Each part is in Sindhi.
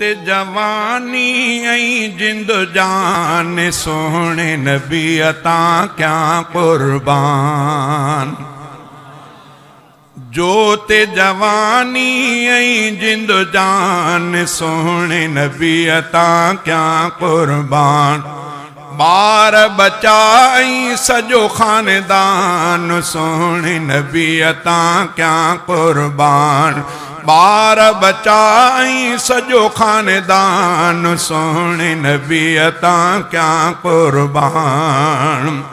جوت جواني ۽ جند جان سهڻي نبيء تان ڪيان قربان. جوت جواني ۽ جند جان سهڻي نبيء تان ڪيان قربان. ٻار ٻچا ۽ سڄو خاندان سهڻي نبيء تان ڪيان قربان. ٻار ٻچا ۽ سڄو خاندان سهڻي نبيء تان ڪيان قربان.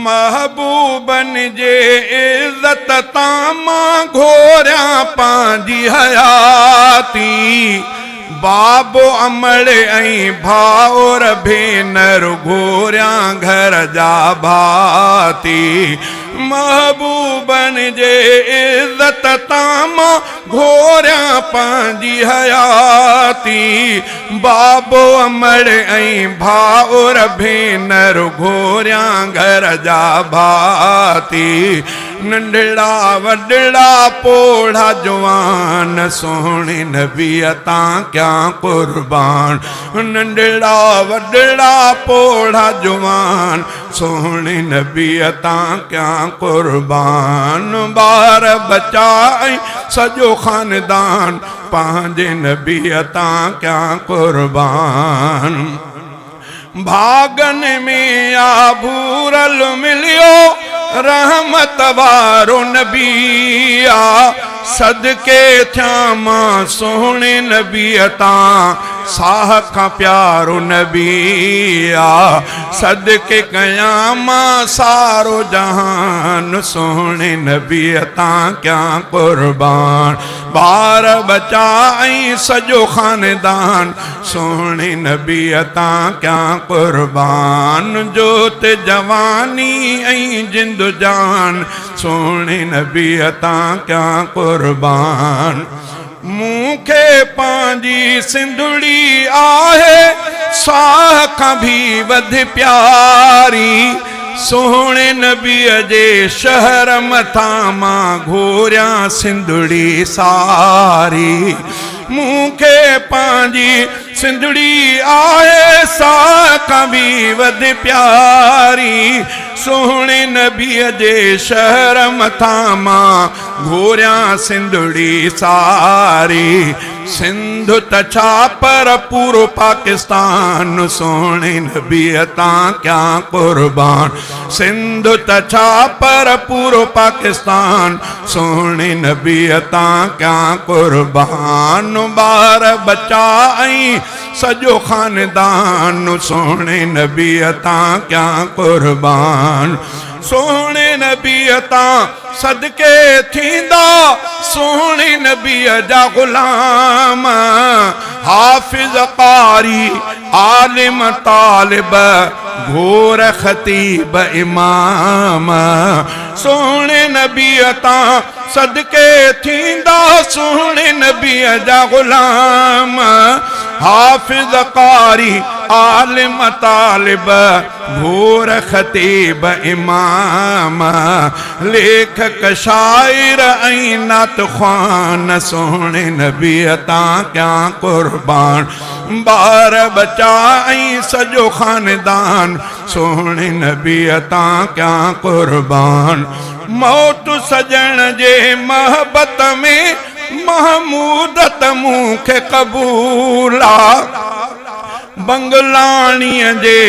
محبوبن جي عزت تان مان گهوريان پنهنجي حياتي. بابو امڙ ۽ ڀائر ڀينر گهوريان گهر جا ڀاتي. محبوبن جي عزت تان مان گهوريان پنهنجي حياتي. بابو امڙ ۽ ڀائر ڀينر گهوريان گهر جا ڀاتي. ننڍڙا وڏڙا پوڙها جوان سهڻي نبيء تان ڪيان قربان. ننڍڙا وڏڙا پوڙها جوان سهڻي نبيء تان ڪيان قربان. ٻار ٻچا ۽ سڄو خاندان پنهنجي نبيء تان ڪيان قربان. ڀاڳن ۾ آ ڀورل مليو رحمت وارو نبي آ. صدقي ٿيان مان سهڻي نبيء تان ساهه کان پيارو نبي آ. صدقي ڪيان مان سارو جهان سهڻي نبيء تان ڪيان قربان. ٻار ٻچا ۽ سڄو خاندان سهڻي نبيء تان ڪيان قربان. جوت جواني ۽ جند جان سهڻي نبيء تان ڪيان قربان. مون کي پنهنجي سنڌڙي آهي ساهه کان ڀي وڌ پياري. سهڻي نبيء جي شهر مٿان مان گهوريان سنڌڙي ساري. مون کي پنهنجي سنڌڙي آهي ساهه کان به وڌ پياري. سهڻي نبيء جي شهر مٿان مان گهوريان سنڌڙي ساري. سنڌ ته ڇا پر پورو پاڪستان سهڻي نبيء تان ڪيان قربان. سنڌ ته ڇا پر پورو پاڪستان سهڻي نبيء تان ڪيان قربان. ٻار ٻچا ۽ سڄو خاندان سهڻي نبيء تان ڪيان قربان. سهڻي نبيء تان صدقي ٿيندا سهڻي نبيء جا غلام. حافظ قاري عالم طالب گهور خطيب امام. سهڻي نبيء تان صدقي ٿيندا سهڻي نبيء جا غلام. حافظ قاري عالم طالب گهور خطيب امام. ليکڪ شاعر ۽ نعت خوان سهڻي نبيء تان ڪيان قربان. ٻار ٻچا ۽ سڄو خاندان سهڻي نبيء تان ڪيان قربان. موت سڄڻ جي محبت ۾ محمود ته مون کي قبول آ. بنگلاڻيء جي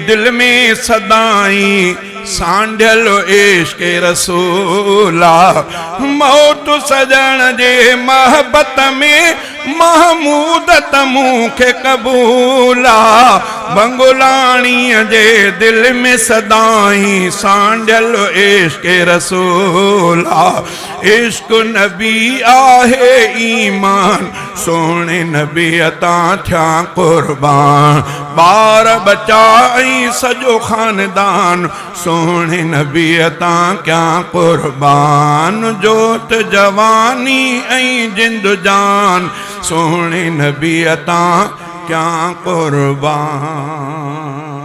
دل ۾ سدائين سانڍيل عشق رسول آ. موت سڄڻ جي محبت ۾ محمود ته مون کي قبول آ. بنگلاڻيء جي دل ۾ سدائين سانڍيل عشق رسول آ. عشق نبي آهي ايمان سهڻي نبيء تان ٿيان قربان. ٻار ٻچا ۽ سڄو خاندان سهڻي نبيء تان ڪيان قربان. جوت جواني ۽ جند جان سهڻي نبيء تان ڪيان قربان.